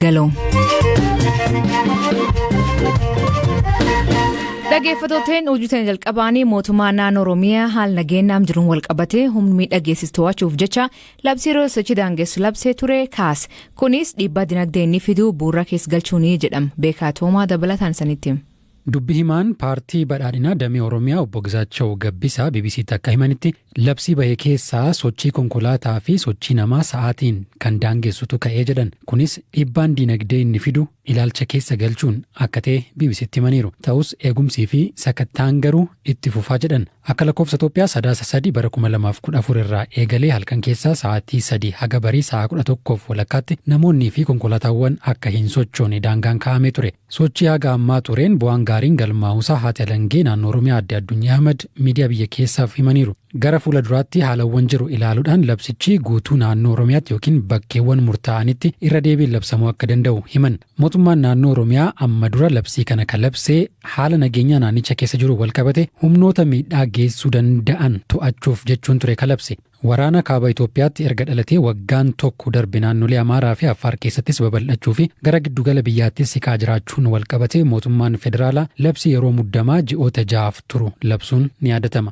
Galoo. Dhaggeeffattooteen hojjetan jalqabaanii mootummaa naannoo Oromiyaa haala nageenyaam jiruun walqabatee humni miidhageessis to'achuuf jecha labsii yeroo sochii daangessu labsee ture kaase. Kunis dhiibbaa dinagdee inni fiduu bu'uura keessa galchuuni jedhama. Beekaa Toomaa dabalataan sanitti. Dubbi himaan paartii badhaadhinaa damee Oromiyaa obbo Gizaachoo Gabbisaa BBCtti akka himanitti, labsii bahe keessaa sochii konkolaataa fi sochii namaa sa'aatiin kan daangessutu ka'ee jedhan. Kunis dhiibbaan dinagdee inni fidu ilaalcha keessa galchuun akka ta'e BBCtti himaniiru. Ta'us eegumsii fi sakattaan garuu itti fufaa jedhan. Akka lakkoofsa Itoophiyaa Sadaasa 3 bara 2014 irraa eegalee halkan keessaa sa'aatii 3 haga barii sa'a 11:30tti namoonnii fi konkolaataawwan akka hin sochoone daangaan kaa'amee ture. Sochii haga ammaa tureen bu'aan gaariin galmaa'uusaa haati alangee naannoo Oromiyaa Aadde Addunyaa Ahmad miidiyaa biyya keessaaf himaniiru. Gara fuula duraatti haalawwan jiru ilaaluudhaan labsichi guutuu naannoo Oromiyaatti yookiin bakkeewwan murtaa'anitti irra deebiin labsamuu akka danda'u himan. Mootummaan naannoo Oromiyaa amma dura labsii kana kan labsee haala nageenyaa naannicha keessa jiru walqabate humnoota miidhaa geessuu danda'an to'achuuf jechuun ture kan labse. Waraana kaaba Itoophiyaatti erga dhalatee waggaan tokko darbe naannolee Amaaraa fi Affaar keessattis babal'achuu fi gara giddugala biyyaattis siqaa jiraachuun walqabate mootummaan federaalaa labsii yeroo muddamaa ji'oota 6f turu labsuun ni yaadatama.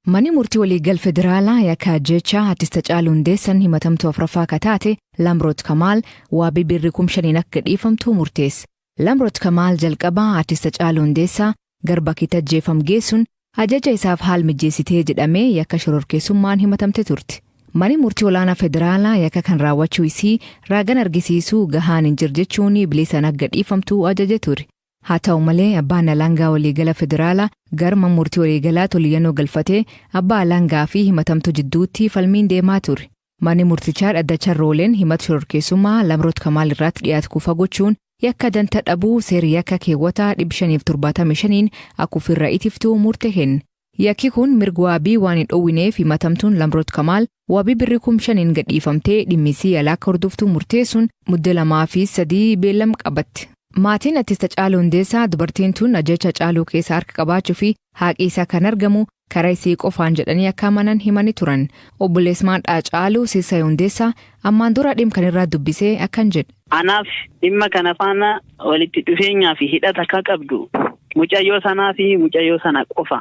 Manni murtii waliigal federaalaa yakka ajjeechaa artist Hacaaluu Hundeessan himatamtuu afuraffaa akka taate Lamroot Kamaal waabii birrii 5,000n akka dhiifamtu murteesse. Lamroot Kamaal jalqabaa artist Hacaaluu Hundeessaa gara bakki ajjeefam geessuun ajaja isaaf haal mijeessitee jedhamee yakka shororkeessummaan himatamte turte. Manni murtii olaanaa federaalaa yakka kan raawwachuu isii raagan argisiisuu gahaan hin jiru jechuun bilisaan akka dhiifamtu ajaje ture. Haa ta'u malee, abbaan alangaa waliigala federaalaa gara murtii waliigalaa oliyyannoo galfatee abbaa alangaa fi himatamtuu jidduutti falmiin deemaa ture. Manni murtichaa dhaddacha rooleen himata shororkeessummaa Lamroot Kamaal irratti dhiyaatu kufa gochuun yakka danta dhabuu seera yakka keewwataa 575n akka ofirra itiftuu murte kenne. Yakki kun mirga waabii waan hin dhoowwineef himatamtuun Lamroot Kamaal waabii birrii 5,000n gadhiifamtee dhimmisii alaa akka hordoftuu murteessuun mudde 2 fi 3 beellam qabatte. Maatiin artist Hacaaluu Hundeessaa dubartiin tun ajjecha Hacaaluu keessa harka qabaachuu fi haaqi isaa kan argamu karaa isii qofaan jedhanii akka amanan himanii turan. Obboleesmaan Hacaaluu Siisay Hundeessaa ammaan dura dhimma kan irraa dubbisee akkan jedhe. Anaaf dhimma kana faana walitti dhufeenyaa fi hidhata akka qabdu mucayyoo sanaa fi mucayyoo sana qofa.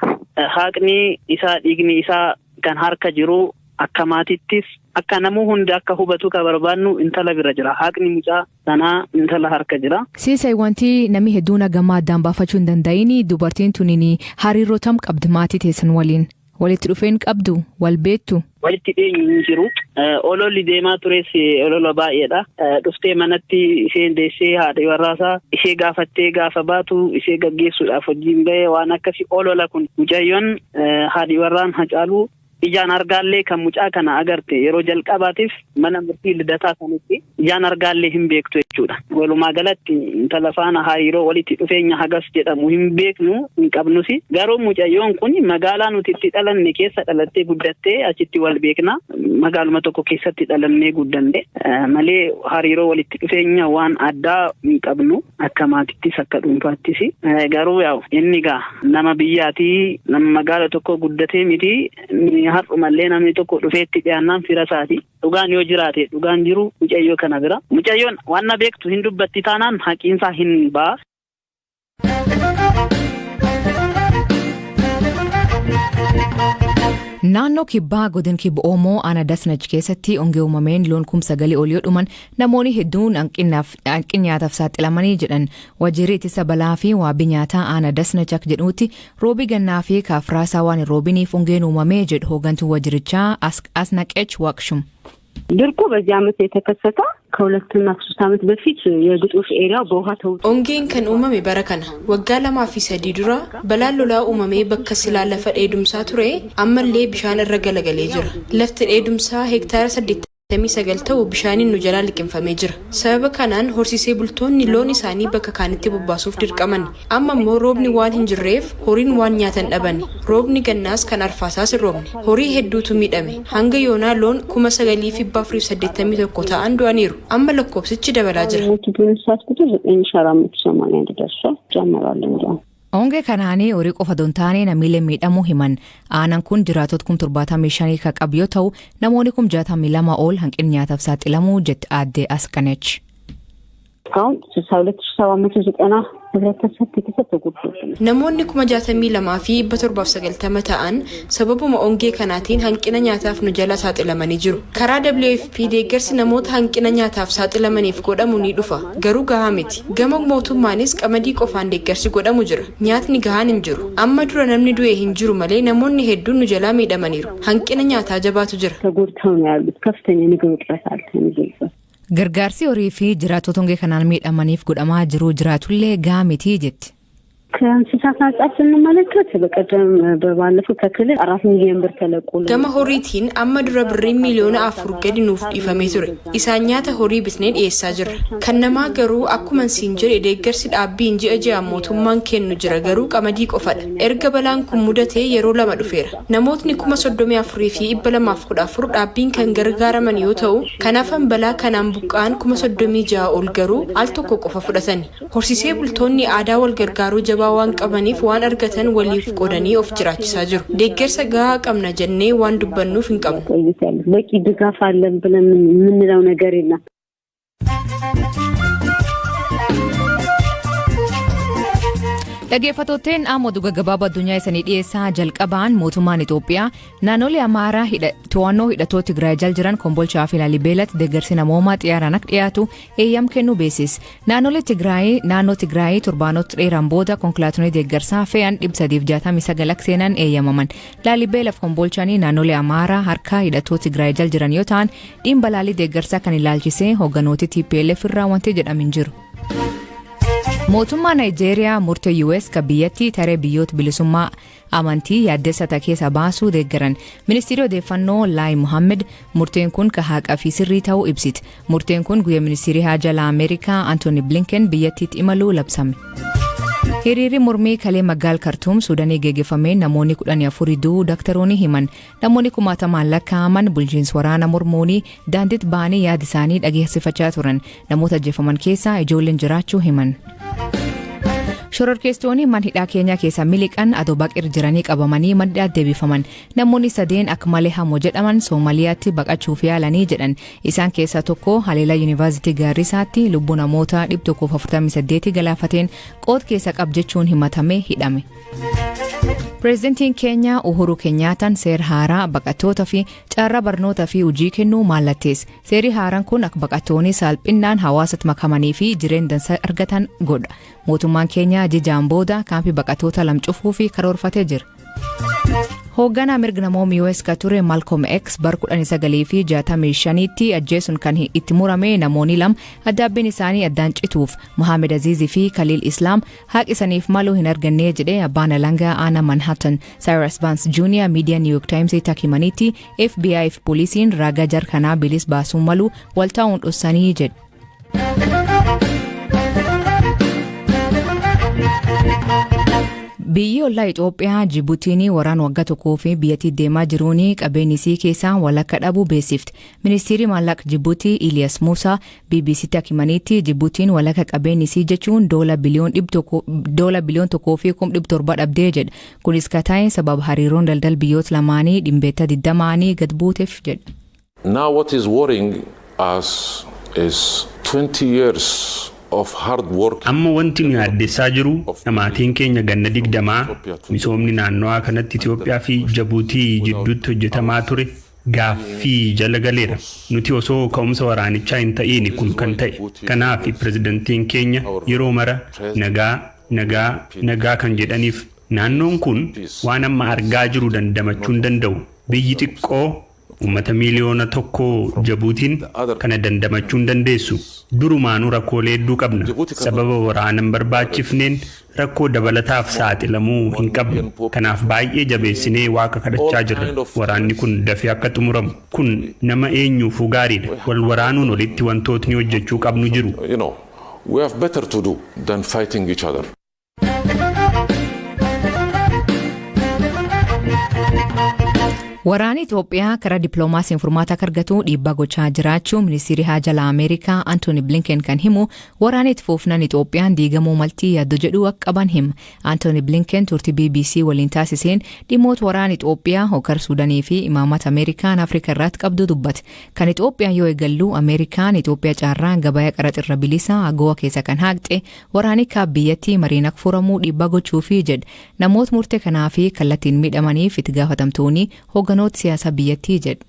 Haqni isaa, dhiigni isaa kan harka jiru, akka maatittis akka namuu hundi akka hubatu ka barbaannu intala bira jira. Haqni mucaa sanaa intala harka jira. Siisay, wanti namni hedduun hagamaa addaan baafachuu hin danda'in, dubartiin tuniin hariiroo tam qabdi maatii teessan waliin? Walitti dhufeen qabdu? Wal beektu? Walitti dhiyeenyi hin jiru. Ololli deemaa tures olola baay'eedha. Dhuftee manatti isheen deessee haadha warraasaa ishee gaafattee gaafa baatu ishee gaggeessuudhaaf wajjin bahee waan akkasii olola kun, mucayyoon haadhi warraan Hacaaluu ijaan argaallee kan mucaa kana agarte yeroo jalqabaatiif mana murtii Lidataa sanitti ijaan argaallee hin beektu jechuudha. Walumaa galatti intala faana hariiroo walitti dhufeenya hagas jedhamu hin beeknu, hin qabnusi. Garuu mucayyoon kun magaalaa nuti itti dhalanne keessa dhalattee guddattee, achitti wal beekna. Magaaluma tokko keessatti dhalannee guddanne malee hariiroo walitti dhufeenya waan addaa hin qabnu, akka maatittis akka dhuunfaattis. Garuu yaa'u inni gaa nama biyyaatii, nama magaala tokko guddatee miti, har'umallee namni tokko dhufeetti dhiyaannaan fira isaati. Dhugaan yoo jiraate, dhugaan jiru mucayyoo kana bira. Mucayyoon waan na beektu hin dubbatti taanaan haqiinsaa hin ba'a. Naannoo kibbaa godin kibba Oomoo aanaa Dasnach keessatti hongee uumameen loon 9,000 ol yoo dhuman, namoonni hedduun hanqina nyaataaf saaxilamanii jedhan. Waajjirri ittisa balaa fi waabii nyaataa aanaa Dasnach akka jedhutti, roobii gannaa fi kaafraasaa waan hin roobiniif hongeen uumamee jedhu hooggantuun waajjirichaa Asnaqech Waaqshum. ድርቁ በዚህ ዓመት የተከሰተው ከ2ና ከ3 ዓመት በፊት የግጦሽ ኤሪያው በውሃ ተውጦ Ongeen kan uumame bara kana. Waggaa 2 fi 3 dura balaan lolaa uumamee bakka silaa lafa dheedumsaa ture ammallee bishaan irra galagalee jira. Lafti dheedumsaa heektaara 89 ta'u bishaaniin nu jalaa liqimfamee jira. Sababa kanaan horsiisee bultoonni loon isaanii bakka kaanitti bobbaasuuf dirqaman. Amma immoo roobni waan hin jirreef horiin waan nyaatan dhaban. Roobni gannaas kan arfaasaas hin roobne. Horii hedduutu miidhame. Hanga yoonaa loon 9,481 ta'an du'aniiru. Amma lakkoofsichi dabalaa jira. የሞቱት እንስሳት ቁጥር 9481 ደርሷል። ጨምሯል እንዲያውም። Hongee kanaanii horii qofa don taane namiilee miidhamuu himan. Aanaan kun jiraattota 75,000 kan qabu yoo ta'u, namoonni 62,000 ol hanqina nyaataaf saaxilamuu jette aadde Asqanech. እስካሁን 62,790 ህብረተሰብ ቤተሰብ ተጎድቶብናል። Namoonni 62,790 ta'an sababuma ongee kanaatiin hanqina nyaataaf nu jala saaxilamanii jiru. Karaa WFP deeggarsi namoota hanqina nyaataaf saaxilamaniif godhamu ni dhufa. Garuu gahaa miti. Gama mootummaanis qamadii qofaan deeggarsi godhamu jira. Nyaatni gahaan hin jiru. Amma dura namni du'e hin jiru malee namoonni hedduun nu jalaa miidhamaniiru. Hanqina nyaataa jabaatu jira. ተጎድተው ነው ያሉት። ከፍተኛ የምግብ እጥረት አለ። የምግብ እጥረት። Gargaarsi horii fi jiraattota hongee kanaan miidhamaniif godhamaa jiru jiraatullee gahaa miti jetti. ከእንስሳት አንጻር ስንመለከት በቀደም በባለፈው ከክልል 4 ሚሊዮን ብር ተለቆልን Gama horiitiin amma dura birriin 4 miiliyoona gadi nuuf dhiifamee ture. Isaan nyaata horii bitnee dhiyeessaa jirra. Kan namaa garuu akkuma siin jedhe deeggarsi dhaabbiin ji'a ji'aan mootummaan kennu jira, garuu qamadii qofadha. Erga balaan kun mudatee yeroo lama dhufeera. Namootni 34,214 dhaabbiin kan gargaaraman yoo ta'u, kan hafan balaa kanaan buqqa'an 36,000 ol garuu al tokko qofa fudhatani. Horsiisee bultoonni aadaa wal gargaaruu jabaa waan qabaniif waan argatan waliif qoodanii of jiraachisaa jiru. Deeggarsa gahaa qabna jennee waan dubbannuuf hin qabnu. ቆይት ያሉት በቂ ድጋፍ አለን ብለን የምንለው ነገር የለም። Dhaggeeffattootteen, amma oduu gaggabaabaa addunyaa isanii dhiyeessaa. Jalqabaan, mootummaan Itoophiyaa naannolee Amaaraa to'annoo hidhattoota Tigraay jala jiran Kombolchaa fi Laalibeelatti deeggarsi namoomaa xiyyaaraan akka dhiyaatu eeyyam kennuu beeksise. Naannolee Tigraay naannoo Tigraay torbaanota dheeraan booda konkolaatonni deeggarsaa fe'an 369 akka seenan eeyyamaman. Laalibeelaaf Kombolchaanii naannolee Amaaraa harka hidhattoota Tigraay jala jiran yoo ta'an, dhimma balaalii deeggarsaa kan ilaalchisee hoogganoota TPLF irraa wanti jedhame hin jiru. Mootummaa Naayijeeriyaa murtee US ka biyyattii taree biyyoota bilisummaa amantii yaaddessa ta'e keessa baasuu deeggaran. Ministeerri odeeffannoo Laay Muhammed murteen kun ka haqaa fi sirrii ta'uu ibsite. Murteen kun guyyaa ministeerri haajaa Ameerikaa Antooni Blinken biyyattiitti imaluu labsame. Hiriirri mormii kalee magaal Kartuum Suudanii geggeeffameen namoonni 14 du'uu daktaroonni himan. Namoonni kumaatamaan lakkaa'aman bulchiinsa waraana mormuunii daandiitti ba'anii yaada isaanii dhageessifachaa turan. Namoota ajjeefaman keessaa ijoolleen jiraachuu himan. Shororkeessitoonni mana hidhaa Keenyaa keessa miliqan adoo baqir jiranii qabamanii mana hidhaatti deebifaman. Namoonni sadeen akka malee hamoo jedhaman Soomaliyaatti baqachuuf yaalanii jedhan. Isaan keessaa tokko haleelaa Yuunivarsiitii Gaarrisaatti lubbuu namoota 148 galaafateen qood keessa qab jechuun himatamee hidhame. Pireezidantiin Keenyaa Uhuru Keenyaataan seera haaraa baqattoota fi carraa barnootaa fi hojii kennuu mallatteesse. Seerri haaraan kun akka baqattoonni salphinaan hawaasatti makamanii fi jireenya dansaa argatan godha. Mootummaan Keenyaa jijaan booda kaampii baqattoota lam cufuu fi karoorfatee jira. Hoogganaa mirga namoota US ka ture Malcolm X bar 1965tti ajjeesuun kan itti murame namoonni lama addaabbiin isaanii addaan cituuf, Mohaammed Azizii fi Khalil Islam, haqa isaniif maluu hin arganne jedhee abbaan alangaa aanaa Manhattan Cyrus Vance Jr. miidiyaa New York Times himanitti. FBI fi poolisiin ragaa jarkanaa bilis baasuu malu waltaa'uun dhossanii jedhe. Biyyi ollaa Itoophiyaa Jibuutiin waraan waggaa tokkoo fi biyyattii deemaa jiruun qabeenyi isii keessaa walakka dhabuu beeksifte. Ministeerri maallaqa Jibuutii Iliyaas Muusaa BBCtti akka himanitti, Jibuutiin walakka qabeenyi isii jechuun $1.1 biliyoon dhabdee jedha. Kunis ka ta'e sababa hariiroon daldala biyyoota lamaanii 20% gad buuteef jedha. Now what is worrying us is 20 years of hard work. Amma wanti nu yaaddessaa jiru dhamaatiin keenya ganna 20 misoomni naannawaa kanatti Itoophiyaa fi Jabuutii jidduutti hojjetamaa ture gaaffii jala galeera. Nuti osoo ka'umsa waraanichaa hin ta'iin kun kan ta'e. Kanaaf pirezidantiin keenya yeroo mara nagaa, nagaa, nagaa kan jedhaniif naannoon kun waan amma argaa jiru dandamachuu hin danda'u. Biyyi xiqqoo uummata 1 miiliyoona Jabuutiin kana dandamachuu hin dandeessu. Durumaanuu rakkoolee hedduu qabna. Sababa waraana hin barbaachifneen rakkoo dabalataaf saaxilamuu hin qabnu. Kanaaf baay'ee jabeessinee Waaqa kadhachaa jirra. Waraanni kun dafee akka xumuramu. Kun nama eenyuufuu gaariidha. Wal waraanuun olitti wantootni hojjechuu qabnu jiru. We have better to do than fighting each other. Waraanni Itoophiyaa karaa dippiloomaasiin furmaata akka argatu dhiibbaa gochaa jiraachuu ministeerri haajaa Ameerikaa Antooni Blinken kan himu, waraanni itti fufnaan Itoophiyaan diigamuu maltii yaaddoo jedhu akka qaban hima. Antooni Blinken turtii BBC waliin taasiseen dhimmoota waraana Itoophiyaa, hokar Suudanii fi imaammata Ameerikaan Afrikaa irratti qabdu dubbate. Kan Itoophiyaa yoo eegallu, Ameerikaan Itoophiyaa carraa gabaa qaraxirra bilisa AGOA keessa kan haqxe waraanni kaaba biyyattii mariin akka furamuu dhiibbaa gochuufi jedhe. Namoota murtee kanaa fi kallattiin miidhamaniif itti gaafatamtoonni hoogganoota siyaasaa biyyattii jedhe.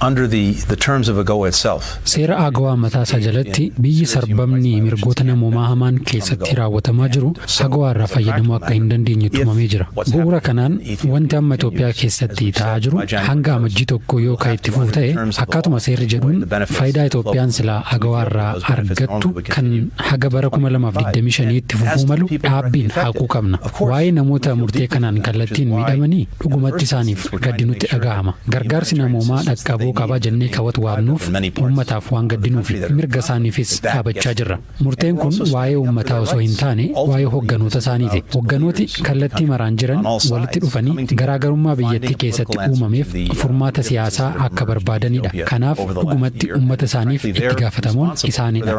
Under the terms of AGOA itself. Seera AGOA mataa isaa jalatti biyyi sarbamni mirgoota namoomaa hamaan keessatti raawwatamaa jiru AGOA irraa fayyadamuu akka hin dandeenye tumamee jira. Bu'uura kanaan wanti amma Itoophiyaa keessatti ta'aa jiru hanga Amajjii 1 yoo kan itti fufu ta'e, akkaatuma seerri jedhuun faayidaa Itoophiyaan silaa AGOA irraa argattu kan haga bara 2025 itti fufuu malu dhaabbiin haquu qabna. Waa'ee namoota murtee kanaan kallattiin miidhamanii dhugumatti isaaniif gaddi nutti dhaga'ama. Gargaarsi namoomaa dhaqqabuu qaba jennee kawwatu waamnuuf uummataaf waan gaddinuuf mirga isaaniifis dhaabachaa jirra. Murteen kun waa'ee uummataa osoo hin taane waa'ee hogganoota isaaniiti. Hogganooti kallattii maraan jiran walitti dhufanii garaagarummaa biyyattii keessatti uumameef furmaata siyaasaa akka barbaadanidha. Kanaaf dhugumatti uummata isaaniif itti gaafatamoon isaanidha.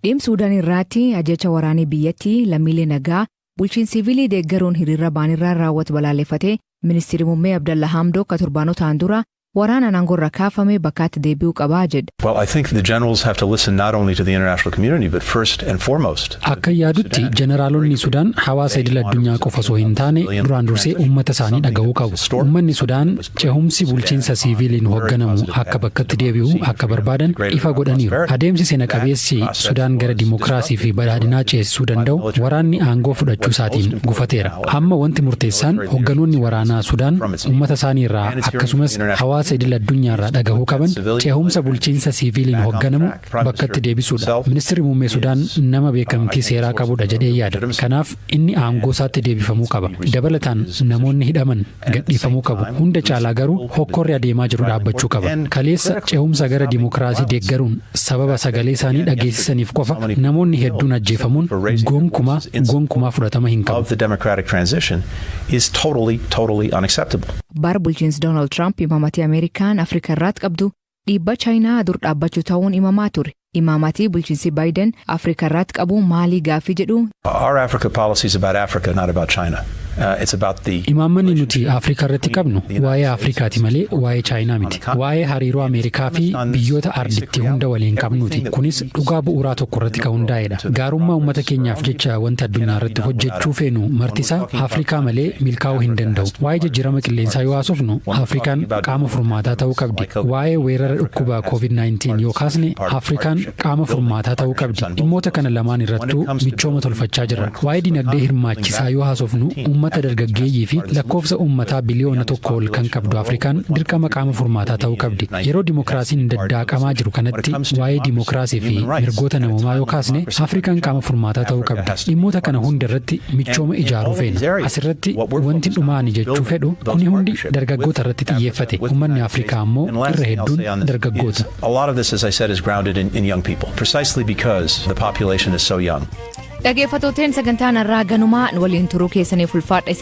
Dhimma Suudaan irratti ajjecha waraanii biyyattii lammiilee nagaa bulchiinsi siviilii deeggaruun hiriira baanirraa raawwatu balaaleffatee, ministeerri muummee Abdalla Hamdoo akka torbaanotaan dura waraanaan aangoorra kaafame bakkaatti deebi'uu qabaa jedhe. Well, I think the generals have to listen not only to the international community, but first and foremost. Akka yaadutti jeneraalonni Sudaan hawaasa idil addunyaa qofa osoo hin taane duraan dursee uummata isaanii dhaga'uu qabu. Uummanni Sudaan cehumsi bulchiinsa siiviiliin hoogganamu akka bakkatti deebi'u akka barbaadan ifa godhaniiru. Adeemsi seena qabeessi Sudaan gara dimokiraasii fi badhaadhinaa ceesisuu danda'u waraanni aangoo fudhachuu isaatiin gufateera. Amma wanti murteessaan hoogganoonni waraanaa Sudaan uummata isaanii irraa akkasumas hawaasa idil addunyaa irraa dhagahuu qaban cehumsa bulchiinsa siiviiliin hoogganamu bakkatti deebisuudha. Ministeerri muummee Sudaan nama beekamtii seeraa qabudha jedhee yaada. Kanaaf inni aangoo isaatti deebifamuu qaba. Dabalataan namoonni hidhaman gadhiifamuu qabu. Hunda caalaa garuu hokkorri adeemaa jiru dhaabbachuu qaba. Kaleessa cehumsa gara dimokiraasii deeggaruun sababa sagalee isaanii dhageessisaniif qofa namoonni hedduun ajjeefamuun gonkumaa gonkumaa fudhatama hin qabu. Of the democratic transition is totally, totally unacceptable. Bara bulchiinsi Doonaald Tiraamp imaamatii Ameerikaan Afrikaa irraatti qabdu dhiibbaa Chaayinaa dur dhaabbachuu ta'uun himamaa ture. Imaamatii bulchiinsi Baayiden Afrikaa irraatti qabu maalii gaaffii jedhu? Our Africa policy is about Africa, not about China. It's about the Imaammanni nuti Afrikaa irratti qabnu waa'ee Afrikaati malee waa'ee Chaayinaa miti. Waa'ee hariiroo Ameerikaa fi biyyoota arditti hunda waliin qabnuuti. Kunis dhugaa bu'uuraa tokko irratti kan hundaa'edha. Gaarummaa uummata keenyaaf jecha wanta addunyaa irratti hojjechuu feenu martisaa Afrikaa malee milkaa'uu hin danda'u. Waa'ee jijjiirama qilleensaa yoo haasofnu, Afrikaan qaama furmaataa ta'uu qabdi. Waa'ee weerara dhukkuba COVID-19 yoo kaasne, Afrikaan qaama furmaataa ta'uu qabdi. Dhimmoota kana lamaan irrattuu michooma tolfachaa jirra. Waa'ee dinagdee hirmaachisaa yoo haasofnu, uummata dargaggeeyyii fi lakkoofsa uummataa biliyoona 1 ol kan qabdu Afrikaan dirqama qaama furmaataa ta'uu qabdi. Yeroo dimokiraasiin daddaaqamaa jiru kanatti waa'ee dimokiraasii fi mirgoota namoomaa yoo kaasne, Afrikaan qaama furmaataa ta'uu qabdi. Dhimmoota kana hunda irratti michooma ijaaruu feena. Asirratti wanti dhumaani jechuu fedhu, kuni hundi dargaggoota irratti xiyyeeffate. Uummanni Afrikaa ammoo irra hedduun dargaggoota. A lot of this, as I said, is grounded in young people, precisely because the population is so young. Dhaggeeffattooteen, sagantaan irraa ganumaa waliin turuu keessaniif ulfaadha.